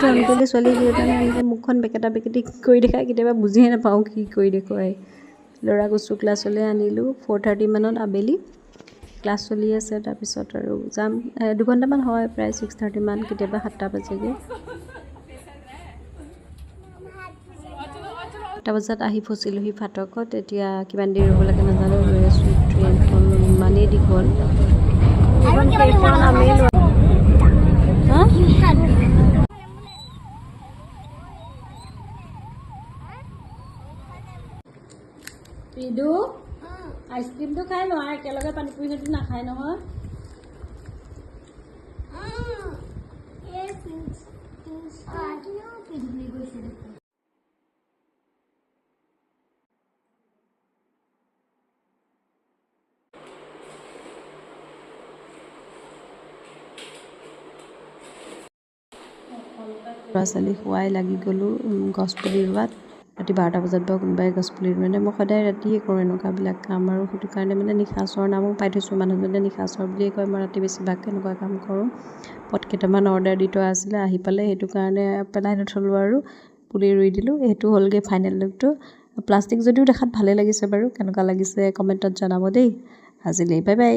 ইউটিউবটো অন কৰিলে ছোৱালীয়ে এনেকৈ মুখখন বেকেটা বেকেটি কৰি দেখায়, কেতিয়াবা বুজিয়ে নাপাওঁ কি কৰি দেখুৱায়। ল'ৰাক উচ্চ ক্লাছলৈ আনিলোঁ 4:30 মানত আবেলি, ক্লাছ চলি আছে। তাৰপিছত আৰু যাম, 2 ঘণ্টামান হয়, প্ৰায় 6:30 মান, কেতিয়াবা 7টা বাজেগৈ। 7টা বজাত আহি ফচিলোহি ফাটকত। এতিয়া কিমান দেৰি ৰ'ব লাগে নাজানো, ৰৈ আছোঁ। ট্ৰেইনখন ইমানেই দীঘল। আৰু কিবা কেইখন আমেই লোৱা হা। ৰিদু, আইচক্ৰীমটো খাই লোৱা একেলগে, পানীপুৰি সেইটো নাখায় নহয়। এই পিন্ধিও পিন্ধি গৈছে দেখোন। ল'ৰা ছোৱালী শুৱাই লাগি গ'লোঁ গছপুলি ৰোৱাত। ৰাতি 12টা বজাত বাৰু কোনোবাই গছপুলি ৰুৱে? মই সদায় ৰাতিয়ে কৰোঁ এনেকুৱাবিলাক কাম আৰু সেইটো কাৰণে মানে নিশাচৰ নামো পাই থৈছোঁ। মানুহজনে নিশাচৰ বুলিয়ে কয়। মই ৰাতি বেছিভাগ এনেকুৱা কাম কৰোঁ। পট কেইটামান অৰ্ডাৰ দি থোৱা আছিলে, আহি পালে, সেইটো কাৰণে পেলাই নথলোঁ আৰু পুলি ৰুই দিলোঁ। সেইটো হ'লগৈ ফাইনেল লুকটো। প্লাষ্টিক যদিও দেখাত ভালেই লাগিছে বাৰু। কেনেকুৱা লাগিছে কমেণ্টত জনাব দেই। আজিলৈ বাই বাই।